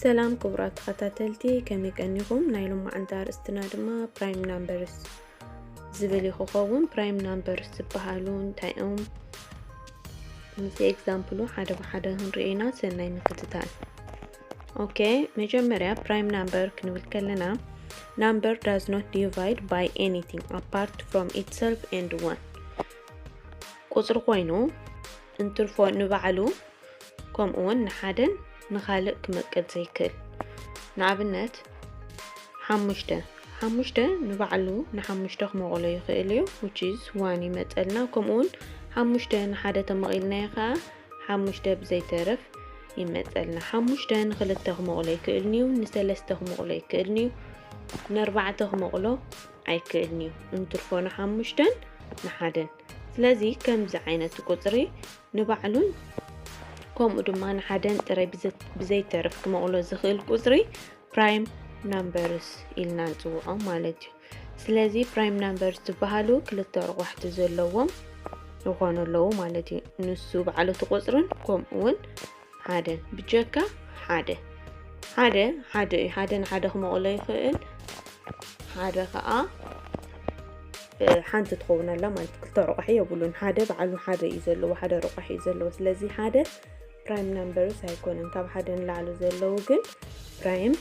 ሰላም ክቡራት ተኸታተልቲ፣ ከመይ ቀኒኹም? ናይ ሎማዓንቲ ኣርእስትና ድማ prime numbers ዝብል እዩ ክኸውን። Prime numbers ዝበሃሉ እንታይ እዮም? ምስ example ሓደ ብሓደ ክንርኢ ኢና። ሰናይ ምክትታል። ኦኬ፣ መጀመርያ prime number ክንብል ከለና፣ number does not divide by anything apart from itself and one። ቁጽሪ ኮይኑ እንትርፎ ንባዕሉ ከምኡ እውን ንሓደን ንኻልእ ክመቅል ዘይክእል። ንኣብነት ሓሙሽተ፣ ሓሙሽተ ንባዕሉ ንሓሙሽተ ክመቕሎ ይኽእል እዩ፣ which is one ይመፀልና። ከምኡ እውን ሓሙሽተ ንሓደ ተመቒልናዮ ከዓ ሓሙሽተ ብዘይተረፍ ይመፀልና። ሓሙሽተ ንክልተ ክመቕሎ ይኽእልን እዩ፣ ንሰለስተ ክመቕሎ ይኽእልን እዩ፣ ንኣርባዕተ ክመቕሎ ኣይክእልን እዩ። እንትርፎ ንሓሙሽተን ንሓደን። ስለዚ ከምዚ ዓይነት ቁፅሪ ንባዕሉን ከምኡ ድማ ንሓደን ጥራይ ብዘ-፣ ብዘይተርፍ ክመቕሎ ዝኽእል ቁፅሪ prime numbers ኢልና ንፅውዖም ማለት እዩ። ስለዚ prime numbers ዝበሃሉ ክልተ ረቋሕቲ ዘለዎም ይኾኑ ኣለዉ ማለት እዩ። ንሱ በዓል እቲ ቁፅርን ከምኡ እውን ሓደን። ብጀካ ሓደ፣ ሓደ፣ ሓደ እዩ። ሓደ ንሓደ ክመቕሎ ይኽእል። ሓደ ከዓ፣ እ፣ ሓንቲ ትኸውን ኣላ ማለት ክልተ ረቋሒ የብሉን። ሓደ በዓሉ ሓደ እዩ ዘለዎ፣ ሓደ ረቋሒ እዩ ዘለዎ። ስለዚ ሓደ prime numbers ኣይኮነን። ካብ ሓደ ንላዕሊ ዘለዉ ግን prime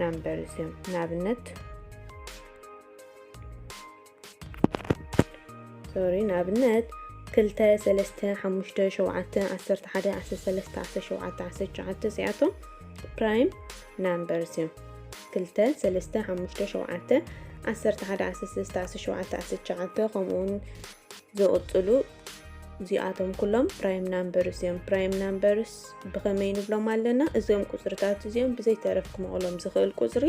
numbers እዮም። ንኣብነት፣ ሶሪ፣ ንኣብነት ክልተ፣ ሰለስተ፣ ሓሙሽተ፣ ሸውዓተ፣ ዓሰርተ ሓደ፣ ዓሰርተ ሰለስተ፣ ዓሰርተ ሸውዓተ፣ ዓሰርተ ትሽዓተ እዚኣቶም prime numbers እዮም። ክልተ፣ ሰለስተ፣ ሓሙሽተ፣ ሸውዓተ፣ ዓሰርተ ሓደ፣ ዓሰርተ ሰለስተ፣ ዓሰርተ ሸውዓተ፣ ዓሰርተ ትሽዓተ ከምኡ እውን ዝቕጽሉ እዚኣቶም ኩሎም prime numbers እዮም። Prime numbers ብኸመይ ንብሎም ኣለና? እዚኦም ቁጽርታት እዚኦም ብዘይተረፍ ክመቕሎም ዝኽእል ቁጽሪ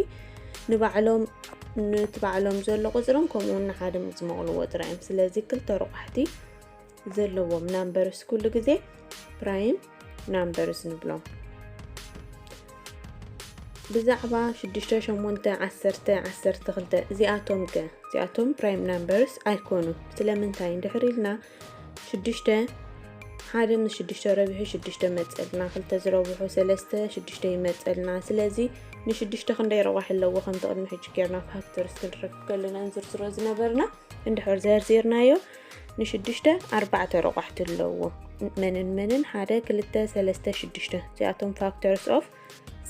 ንባዕሎም፣ ንቲ ባዕሎም ዘሎ ቁጽሮም ከምኡ እውን ንሓደ ምስ ዝመቕልዎ ጥራይ እዮም። ስለዚ ክልተ ረቋሕቲ ዘለዎም numbers ኩሉ ግዜ prime numbers ንብሎም። ብዛዕባ ሽዱሽተ፣ ሸሞንተ፣ ዓሰርተ፣ ዓሰርተ ክልተ እዚኣቶም ከ? እዚኣቶም prime numbers ኣይኮኑን። ስለምንታይ እንድሕር ኢልና ሽዱሽተ፣ ሓደ ምስ ሽዱሽተ ረቢሑ ሽዱሽተ መጸልና፣ ክልተ ዝረብሑ ሰለስተ፣ ሽዱሽተ ይመጸልና። ስለዚ ንሽዱሽተ ክንደይ ረቋሒ ኣለዎ ከምቲ ቅድሚ ሕጂ ጌርና factors ክንረክብ ከለና ንዝርዝሮ ዝነበርና እንድሕር ዘርዚርናዮ ንሽዱሽተ ኣርባዕተ ረቋሕቲ ኣለዎ። መንን መንን? ሓደ፣ ክልተ፣ ሰለስተ፣ ሽዱሽተ። እዚኣቶም factors of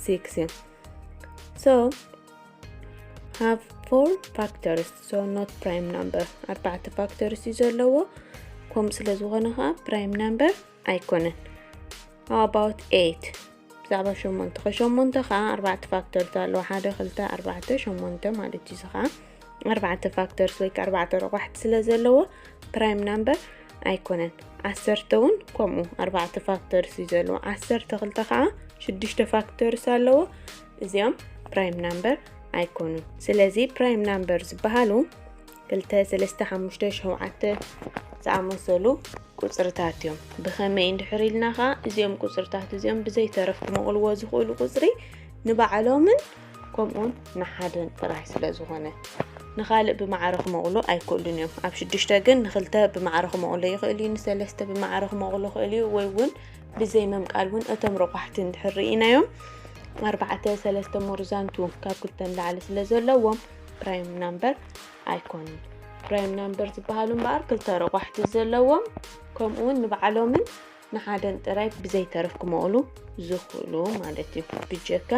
six እዮም። So have four factors, so not prime number። ኣርባዕተ factors እዩ ዘለዎ። ከምኡ ስለ ዝኾነ ከዓ prime number ኣይኮነን። How about eight? ብዛዕባ ሸሞንተ ከ? ሸሞንተ ከዓ ኣርባዕተ factors ኣለዎ። ሓደ፣ ክልተ፣ ኣርባዕተ፣ ሸሞንተ ማለት እዩ። እዚ ከዓ ኣርባዕተ factors ወይ ከዓ ኣርባዕተ ረቋሕቲ ስለ ዘለዎ prime number ኣይኮነን። ዓሰርተ እውን ከምኡ ኣርባዕተ factors እዩ ዘለዎ። ዓሰርተ ክልተ ከዓ ሽዱሽተ factors ኣለዎ። እዚኦም prime number ኣይኮኑን። ስለዚ prime number ዝበሃሉ ክልተ፣ ሰለስተ፣ ሓሙሽተ፣ ሸውዓተ ዝኣመሰሉ ቁጽርታት እዮም። ብኸመይ እንድሕር ኢልና ኸዓ እዚኦም ቁጽርታት እዚኦም ብዘይተረፍ ክመቕልዎ ዝኽእሉ ቁጽሪ ንባዕሎምን ከምኡውን ንሓደን ጥራይ ስለ ዝኾነ ንኻልእ ብማዕረ ክመቕሎ ኣይክእሉን እዮም። ኣብ ሽዱሽተ ግን ንኽልተ ብማዕረ ክመቕሎ ይኽእል እዩ፣ ንሰለስተ ብማዕረ ክመቕሎ ይኽእል እዩ፣ ወይ እውን ብዘይ መምቃል እውን እቶም ረቋሕቲ እንድሕር ርኢናዮም ኣርባዕተ፣ ሰለስተ more than two ካብ ክልተ ንላዕሊ ስለ ዘለዎም prime number ኣይኮኑን። Prime number ዝበሃሉ እምበኣር ክልተ ረቋሕቲ ዘለዎም ከምኡ እውን ንባዕሎምን ንሓደን ጥራይ ብዘይተረፍ ክመቕሉ ዝኽእሉ ማለት እዩ። ብጀካ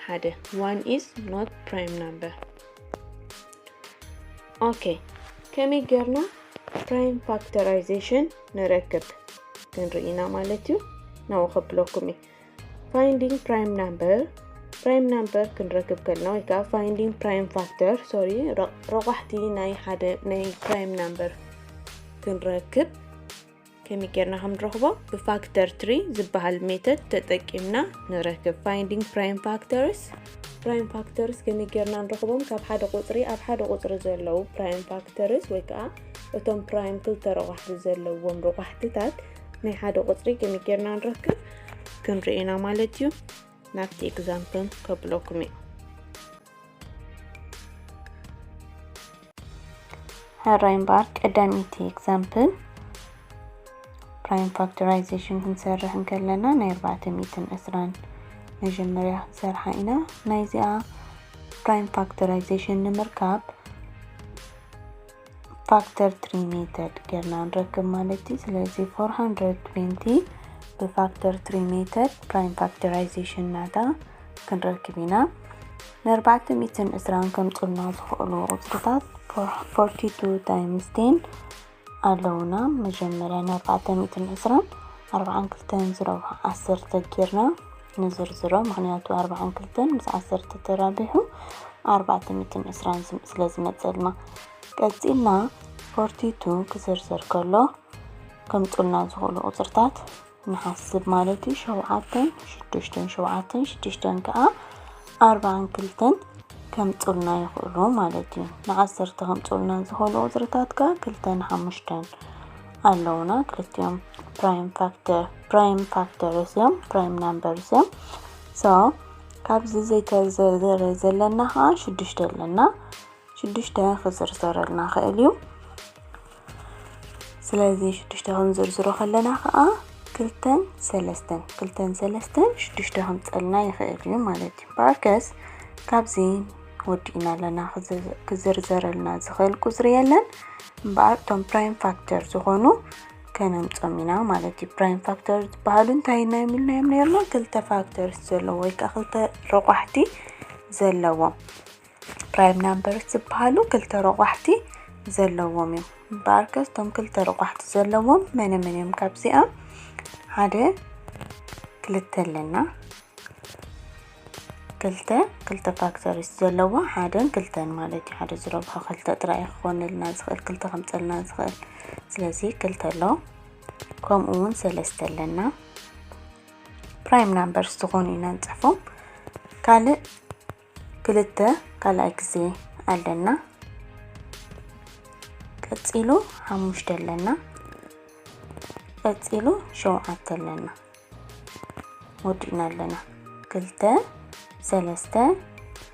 ሓደ። One is not prime number። ኦኬ፣ ከመይ ጌርና prime factorization ንረክብ ክንርኢ ኢና ማለት እዩ። ናብኡ ከብለኩም እዩ። Finding prime number፣ prime number ክንረክብ ከለና ወይ ከዓ finding prime factor፣ ሶሪ፣ ረ-፣ ረቋሕቲ ናይ ሓደ ናይ prime number ክንረክብ ከመይ ጌርና ከም ንረኽቦ ብ factor tree ዝበሃል method ተጠቂምና ንረክብ። Finding prime factors፣ prime factors ከመይ ጌርና ንረኽቦም? ካብ ሓደ ቁጽሪ፣ ኣብ ሓደ ቁጽሪ ዘለዉ prime factors ወይ ከዓ እቶም prime ክልተ ረቋሕቲ ዘለዎም ረቋሕትታት ናይ ሓደ ቁጽሪ ከመይ ጌርና ንረክብ ክንርኢ ኢና ማለት እዩ። ናብቲ example ከብለኩም እዩ። ሕራይ እምበኣር ቀዳመይቲ example prime factorization ክንሰርሕ እንከለና ናይ ኣርባዕተ ሚእትን ዕስራን መጀመርያ ክንሰርሓ ኢና። ናይዚኣ prime factorization ንምርካብ factor three method ጌርና ንረክብ ማለት እዩ። ስለዚ four hundred twenty ብ factor three method prime factorization ናታ ክንረክብ ኢና። ን ኣርባዕተ ሚእትን ዕስራን ከምፁልና ዝኽእሉ ቁፅርታት forty two times ten ኣለውና። መጀመርያ ን ኣርባዕተ ሚእትን ዕስራን ኣርባዓን ክልተን ዝረብሖ ዓሰርተ ጌርና ንዝርዝሮ፣ ምኽንያቱ ኣርባዓን ክልተን ምስ ዓሰርተ ተራቢሑ ኣርባዕተ ሚእትን ዕስራን ስለ ዝመፀልና። ቀፂልና forty two ክዝርዝር ከሎ ከምፁልና ዝኽእሉ ቁፅርታት ንሓስብ ማለት እዩ። ሸውዓተን ሽዱሽተን፣ ሸውዓተን ሽዱሽተን ከዓ ኣርባዓን ክልተን ከምፁልና ይኽእሉ ማለት እዩ። ንዓሰርተ ከምፁልና ዝኽእሉ ቁፅርታት ከዓ ክልተን ሓሙሽተን ኣለውና። ክልቲኦም prime factor prime factors እዮም፣ prime numbers እዮም። So ካብዚ ዘይተዘርዘረ ዘለና ከዓ ሽዱሽተ ኣለና። ሽዱሽተ ክዝርዘረልና ክእል እዩ። ስለዚ ሽዱሽተ ክንዝርዝሮ ከለና ከዓ ክልተን ሰለስተን፣ ክልተን ሰለስተን ሽዱሽተ ከምፀልና ይኽእል እዩ ማለት እዩ። በኣርከስ ካብዚ ወዲእና ኣለና። ክዝርዘረልና ዝኽእል ቁፅሪ የለን። እምበኣር እቶም prime factor ዝኾኑ ከነምጾም ኢና ማለት እዩ። Prime factor ዝበሃሉ እንታይ ኢና የሚልናዮም ነርና? ክልተ factors ዘለዎ ወይ ከዓ ክልተ ረቋሕቲ ዘለዎም prime numbers ዝበሃሉ ክልተ ረቋሕቲ ዘለዎም እዮም። እምበኣርከስ እቶም ክልተ ረቋሕቲ ዘለዎም መነ መን እዮም? ካብዚኣ ሓደ ክልተ ኣለና። ክልተ ክልተ factors ዘለዎ ሓደን ክልተን ማለት እዩ። ሓደ ዝረብሖ ክልተ ጥራይ ክኾነልና ዝኽእል፣ ክልተ ከምፀልና ዝኽእል። ስለዚ ክልተ ኣሎ። ከምኡ እውን ሰለስተ ኣለና። Prime numbers ዝኾኑ ኢና ንፅሕፎም። ካልእ ክልተ ካልኣይ ግዜ ኣለና። ቀፂሉ ሓሙሽተ ኣለና። ቀፂሉ ሸውዓተ ኣለና። ወዲእና ኣለና። ክልተ ሰለስተ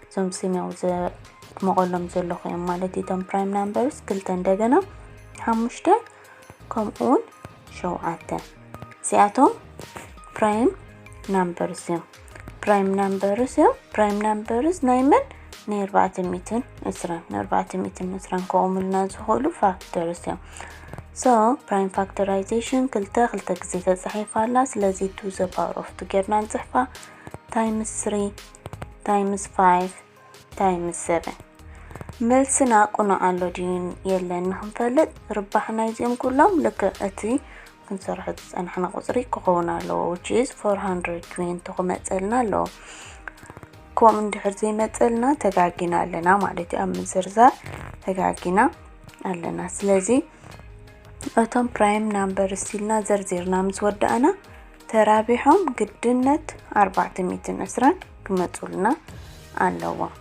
እዞም ስም ያው ዘድመቐሎም ዘለኹ እዮም ማለት እዩ። እቶም prime numbers ክልተ እንደገና ሓሙሽተ ከምኡውን ሸውዓተ እዚኣቶም prime numbers እዮም። Prime numbers እዮም። Prime numbers ናይ መን? ናይ ኣርባዕተ ሚእትን ዕስራን፣ ናይ ኣርባዕተ ሚእትን ዕስራን ከቑሙልና ዝኽእሉ factors እዮም። So prime factorization ክልተ ክልተ ግዜ ተፃሒፋ ኣላ። ስለዚ to the power of two ጌርና ንፅሕፋ። Times three times five times seven። መልስና ቅኑዕ ኣሎ ድዩ የለን ንክንፈልጥ ርባሕ ናይዚኦም ኩሎም ልክዕ እቲ ክንሰርሖ ዝፀናሕና ቁፅሪ ክኸውን ኣለዎ፣ which is four hundred twenty ክመፀልና ኣለዎ። ከምኡ እንድሕር ዘይመፀልና ተጋጊና ኣለና ማለት እዩ። ኣብ ምዝርዛር ተጋጊና ኣለና። ስለዚ እቶም prime numbers ኢልና ዘርዚርና ምስ ወዳእና ተራቢሖም ግድነት ኣርባዕተ ሚእትን ዕስራን ክመፁልና ኣለዎም።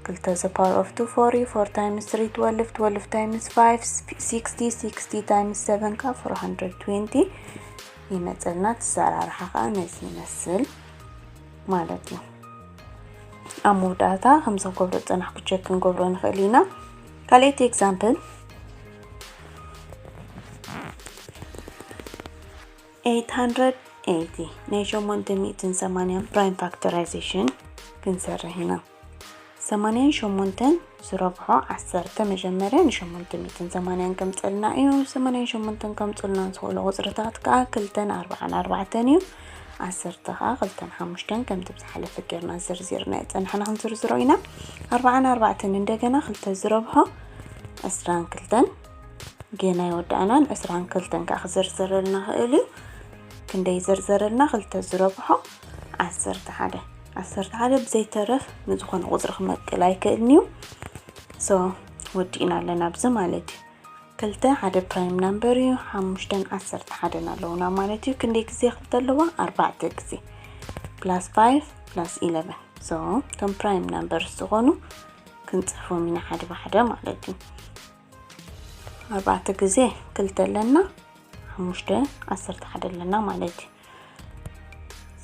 ክልተ the power of two forty፣ four times three twelve፣ twelve times five sixty፣ sixty times seven ከዓ four hundred twenty ይመፀልና። ትሰራርሓ ከዓ ነዚ ይመስል ማለት እዩ። ኣብ መወዳእታ ከምዚ ክገብሮ ዝፀናሕኩ check ክንገብሮ ንኽእል ኢና። ካልኣይቲ example eight hundred eighty ናይ ሸሞንተ ሚእትን ሰማንያን prime factorization ክንሰርሕ ኢና። ሰማንያን ሸሞንተን ዝረብሖ ዓሰርተ መጀመርያ ንሸሞንተ ሚእትን ሰማንያን ከምፀልና እዩ። ሰማንያን ሸሞንተን ከምፅልና ዝኽእሉ ቁፅርታት ከዓ ክልተን ኣርባዓን ኣርባዕተን እዩ። ዓሰርተ ከዓ ክልተን ሓሙሽተን ከምቲ ብዝሓለፈ ጌርና ዘርዚርና የፀናሕና ክንዝርዝሮ ኢና። ኣርባዓን ኣርባዕተን እንደገና ክልተ ዝረብሖ ዕስራን ክልተን ጌና ይወዳእናን ዕስራን ክልተን ከዓ ክዝርዘረልና ክእል እዩ። ክንደይ ዘርዘረልና? ክልተ ዝረብሖ ዓሰርተ ሓደ። ዓሰርተ ሓደ ብዘይተረፍ ንዝኾነ ቁፅሪ ክመቅል ኣይክእልን እዩ። So ወዲእና ኣለና ኣብዚ ማለት እዩ። ክልተ ሓደ prime number እዩ። ሓሙሽተን ዓሰርተ ሓደን ኣለውና ማለት እዩ። ክንደይ ግዜ ክልተ ኣለዋ? ኣርባዕተ ግዜ። Plus five plus eleven። So እቶም prime numbers ዝኾኑ ክንፅሕፎም ኢና ሓደ ብሓደ ማለት እዩ። ኣርባዕተ ግዜ ክልተ ኣለና፣ ሓሙሽተ ዓሰርተ ሓደ ኣለና ማለት እዩ።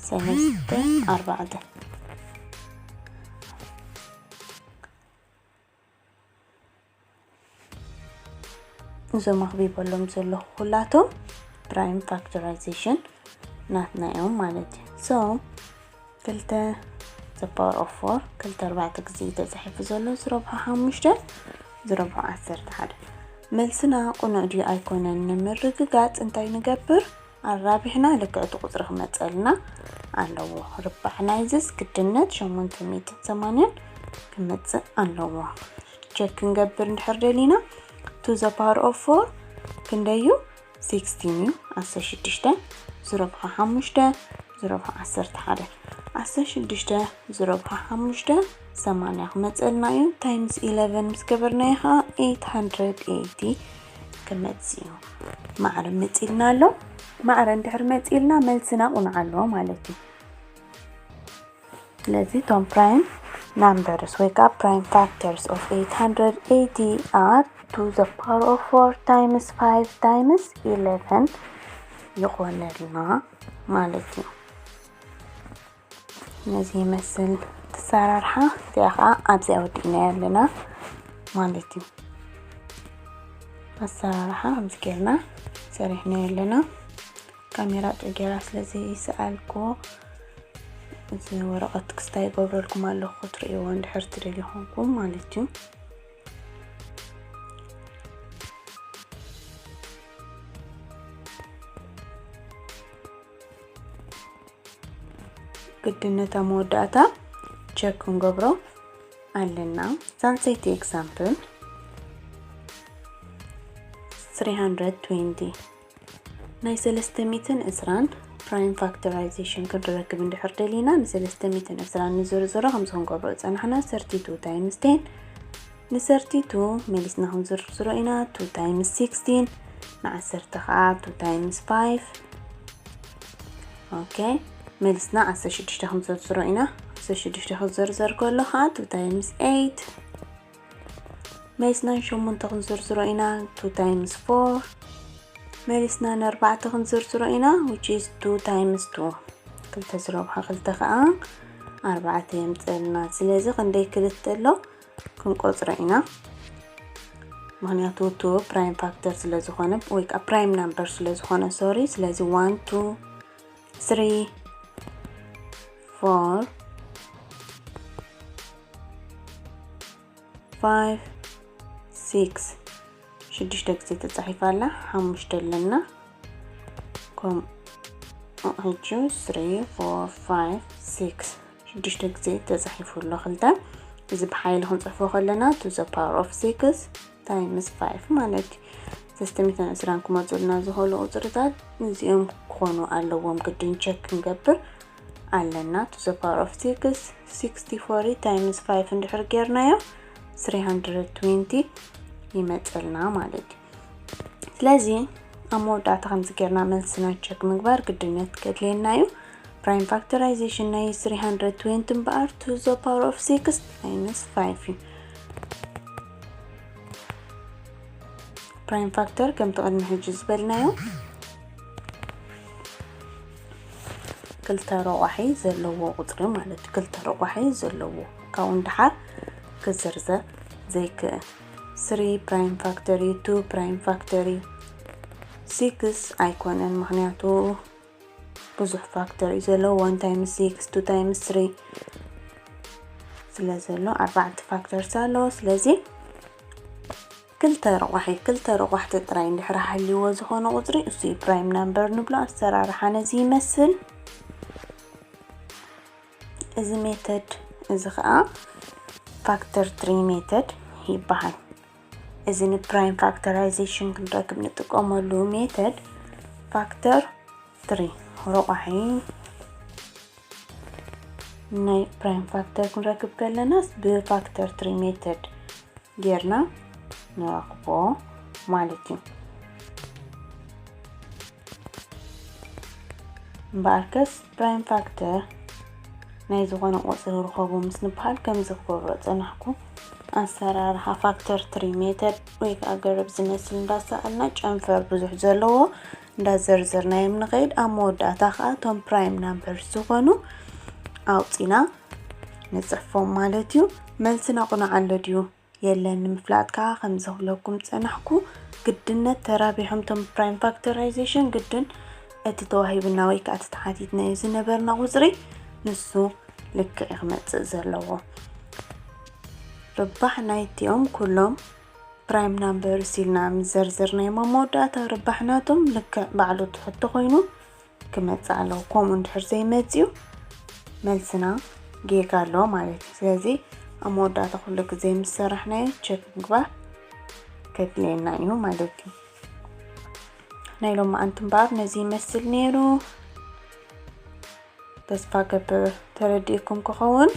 ሰለስተ ኣርባዕተ እዞም ኣኽቢበሎም ዘለኹ ኩላቶም prime factorization ናትና እዮም ማለት እዩ። So ክልተ the power of four ክልተ ኣርባዕተ ግዜ ተጻሒፉ ዘሎ ዝረብሖ ሓሙሽተ ዝረብሖ ዓሰርተ ሓደ። መልስና ቅኑዕ ድዩ ኣይኮነን ንምርግጋጽ እንታይ ንገብር? ኣራቢሕና ልክዕቲ ቁጽሪ ክመጸልና ኣለዎ። ርባዕ ናይዝስ ግድነት ሸሞንተ ሚእትን ሰማንያን ክመጽእ ኣለዎ። ቸክ ክንገብር እንድሕር ደሊና to the power of four ክንደዩ? ሲክስቲን እዩ። ዓሰርተ ሽዱሽተ ዝረብሖ ሓሙሽተ ዝረብሖ ዓሰርተ ሓደ። ዓሰርተ ሽዱሽተ ዝረብሖ ሓሙሽተ ሰማንያ ክመፀልና እዩ። ታይምስ ኢለቨን ምስ ገበርናዮ ከዓ ኤይት ሃንድረድ ኤይቲ ክመፅእ እዩ። ማዕረ መፂልና ኣሎ። ማዕረ እንድሕር መፂልና መልስና ቁኑዕ ኣለዎ ማለት እዩ። ስለዚ እቶም prime numbers ወይ ከዓ prime factors of eight hundred eighty are to the power of four times five times eleven ይኾነልና ማለት እዩ። ነዚ ይመስል ኣሰራርሓ። እዚኣ ከዓ ኣብዚ ኣወዲእናያ ኣለና ማለት እዩ። ኣሰራርሓ ከምዚ ጌርና ሰሪሕናዮ ኣለና። ካሜራ ጥዑይ ጌራ ስለ ዘይሰኣልኩ፣ እዚ ወረቐት ክስታይ ይገብረልኩም ኣለኹ፣ ክትርእይዎ እንድሕር ትደልዩ ኮንኩም ማለት እዩ። ግድነት ኣብ መወዳእታ ቸክ ክንገብሮ ኣለና። ሳልሰይቲ ኤግዛምፕል፣ three hundred twenty። ናይ ሰለስተ ሚእትን ዕስራን ፕራይም ፋክተራይዜሽን ክንረክብ እንድሕር ደሊና፣ ንሰለስተ ሚእትን ዕስራን ንዝርዝሮ ከምዚ ክንገብሮ ዝጸናሕና፣ thirty two times ten፣ ን thirty two መሊስና ክንዝርዝሮ ኢና፣ two times sixteen፣ ን ዓሰርተ ከኣ two times five። ኦኬ፣ መሊስና ዓሰርተ ሽዱሽተ ክንዝርዝሮ ኢና። ዓሰርተ ሽዱሽተ ክዝርዘር ከሎ ከኣ two times eight። መሊስና ን ሸሞንተ ክንዝርዝሮ ኢና፣ two times four። መሊስና ን ኣርባዕተ ክንዝርዝሮ ኢና፣ which is two times two። ክልተ ዝረብሖ ክልተ ከኣ ኣርባዕተ የምጽእልና። ስለዚ ክንደይ ክልተ ኣሎ? ክንቆጽሮ ኢና። ምኽንያቱ two ፕራይም ፋክተር ስለ ዝኾነ፣ ወይ ከዓ ፕራይም ናምበር ስለ ዝኾነ፣ ሶሪ። ስለዚ one፣ two፣ three፣ four፣ five፣ six፣ ሽዱሽተ ግዜ ተጻሒፋ ኣላ፣ ሓሙሽተ ኣለና። ከም ሕጂ three፣ four፣ five፣ six፣ ሽዱሽተ ግዜ ተጻሒፉ ኣሎ። ክልተ፣ እዚ ብሓይሊ ክንጽሕፎ ከለና to the power of six times five ማለት እዩ። ሰለስተ ሚእትን ዕስራን ክመጹልና ዝኽእሉ ቁጽርታት እዚኦም ክኾኑ ኣለዎም፣ ግድን ቸክ ክንገብር ኣለና። To the power of six፣ sixty-four times five እንድሕር ጌርናዮ three hundred twenty ይመጸልና ማለት እዩ። ስለዚ ኣብ መወዳእታ ከምዚ ጌርና መልስና ቸክ ምግባር ግድነት ከድልየና እዩ። ፕራይም ፋክተራይዜሽን ናይ three hundred twenty እምበኣር to the power of six times five እዩ። ፕራይም ፋክተር ከምቲ ቅድሚ ሕጂ ዝበልናዮ ክልተ ረቋሒ ዘለዎ ቁጽሪ ማለት እዩ። ክልተ ረቋሒ ዘለዎ፣ ካብኡ ንደሓር ክዝርዘር ዘይክእል። Three ፕራይም ፋክተር እዩ፣ two ፕራይም ፋክተር እዩ፣ six ኣይኮነን፣ ምኽንያቱ ብዙሕ ፋክተር እዩ ዘለዎ። One times six፣ two times three ስለ ዘሎ ኣርባዕተ ፋክተርስ ኣለዎ። ስለዚ ክልተ ረቋሒ፣ ክልተ ረቋሕቲ ጥራይ እንድሕር ሃልይዎ ዝኾነ ቁጽሪ፣ እሱ እዩ ፕራይም ናምበር ንብሎ። ኣሰራርሓ ነዚ ይመስል። እዚ ሜተድ እዚ ኸኣ ፋክተር ትሪ ሜተድ ይበሃል። እዚ ንፕራይም ፋክተራይዜሽን ክንረክብ ንጥቀመሉ ሜተድ ፋክተር ትሪ፣ ረቋሒ ናይ ፕራይም ፋክተር ክንረክብ ከለናስ ብፋክተር ትሪ ሜተድ ጌርና ንረኽቦ ማለት እዩ። እምበኣርከስ ፕራይም ፋክተር ናይ ዝኾነ ቁጽሪ ርኸቡ ምስ ንበሃል ከምዚ ክገብሮ ጸናሕኩ። ኣሰራርሓ ፋክተር ትሪ ሜተድ ወይ ከዓ ገረብ ዝመስል እንዳሰኣልና ጨንፈር ብዙሕ ዘለዎ እንዳዘርዘርናዮም ንኸይድ። ኣብ መወዳእታ ከዓ እቶም ፕራይም ናምበር ዝኾኑ ኣውፂና ንጽሕፎም ማለት እዩ። መልስና ቁኑዕ ኣሎ ድዩ የለን ንምፍላጥ ከዓ ከምዚ ክብለኩም ጸናሕኩ። ግድነት ተራቢሖም እቶም ፕራይም ፋክተራይዜሽን ግድን እቲ ተዋሂብና ወይ ከዓ እቲ ተሓቲትናዮ ዝነበርና ቁጽሪ ንሱ ልክዕ ክመጽእ ዘለዎ። ርባሕ ናይቲኦም ኩሎም prime numbers ኢልና ምስ ዘርዘርናዮም ኣብ መወዳእታ ርባሕ ናቶም ልክዕ ባዕሉ ትሕቲ ኮይኑ ክመጽእ ኣለዎ። ከምኡ እንድሕር ዘይመጽኡ መልስና ጌጋ ኣለዎ ማለት እዩ። ስለዚ ኣብ መወዳእታ ኩሉ ግዜ ምስ ሰራሕናዮ ቸክ ምግባር ከድልየና እዩ ማለት እዩ። ናይ ሎማዓንቲ ንባብ ነዚ ይመስል ነይሩ። ተስፋ ገብር ተረዲእኩም ክኸውን።